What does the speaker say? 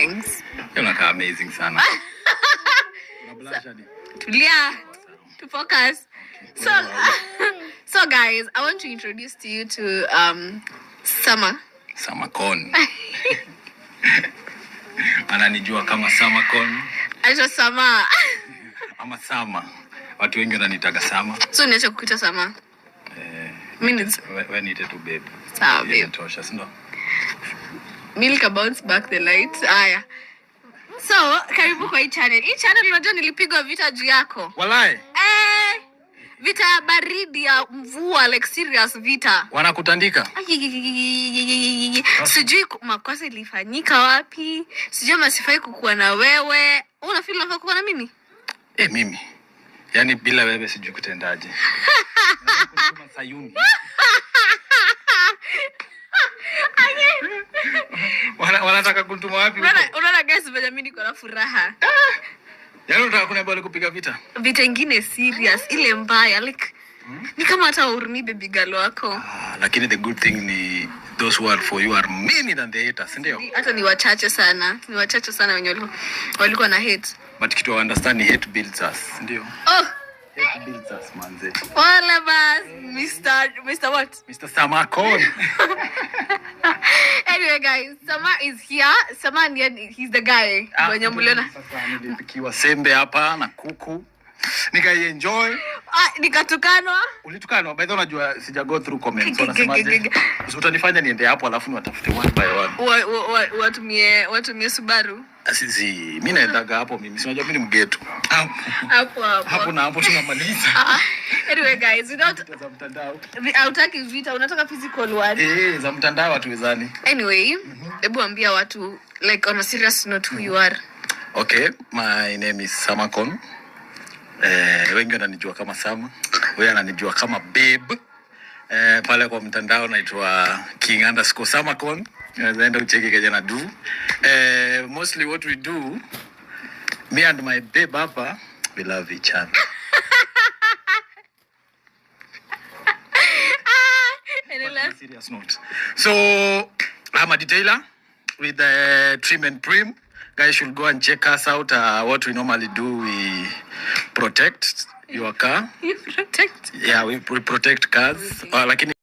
Thanks. Unakaa amazing sana. Unablasha ni. Tulia. To focus. So guys, I want to introduce to you to Sama. Samakon. Ananijua kama Samakon. Aitwa Sama. Ama Sama. Watu wengi wananitaga Sama. So niacha kukuita Sama. Minutes. When it to babe. Sawa babe. Tosha, sindo? Milk bounce back the light. Aya. So, karibu kwa hii channel. Hii channel unajua nilipigwa vita juu yako. Walai. Vita ya baridi ya mvua, like serious vita. Wanakutandika? Sijui makosa ilifanyika wapi. Sijui masifai kukuwa na wewe. Una feel unafaa kuwa na mimi? Mimi. Yaani bila wewe sijui kutendaje. Kama Sayuni. Wanataka kutuma wapi? Unaona guys, Benjamin niko na furaha. Yaani unataka kuniambia wale kupiga vita? Vita ingine serious, ile mbaya like ni kama hata urumi baby girl wako. Lakini the good thing ni those who are for you are many than the haters, ndio? Hata ni wachache sana. Ni wachache sana wenye walikuwa na hate. But kitu I understand ni hate builds us, ndio? Hate builds us, manze. Wala bas, Mr. what? Mr. Samakon. Anyway guys, Sama is here. Sama he's the guy. Mwenye mliona. Sasa nilipikiwa sembe hapa na kuku. Enjoy. Nikatukanwa. Ulitukanwa? By the way unajua sija go through comments. Wanasemaje? Utanifanya niende hapo alafu niwatafute one by one. Watumie Subaru. Sisi mimi naendaga hapo mimi. Si unajua mimi ni mgeto. Hapo na hapo tunamaliza. Anyway guys, za mtandao. Hautaki vita, unataka physical one. Za mtandao hatuwezani. Anyway, hebu ambia watu like on a serious note who you are. Okay, my name is Samakon. Wengi wananijua kama Sama. Wewe ananijua kama Babe. Pale kwa mtandao naitwa King_Samakon. Naenda ucheki kenye na do. Mostly what we do, me and my babe hapa, we love each other. Serious note. So, I'm a detailer with the trim and prim. Guys should go and check us out. What we normally do, we protect your car. You protect? Yeah, we protect cars. Lakini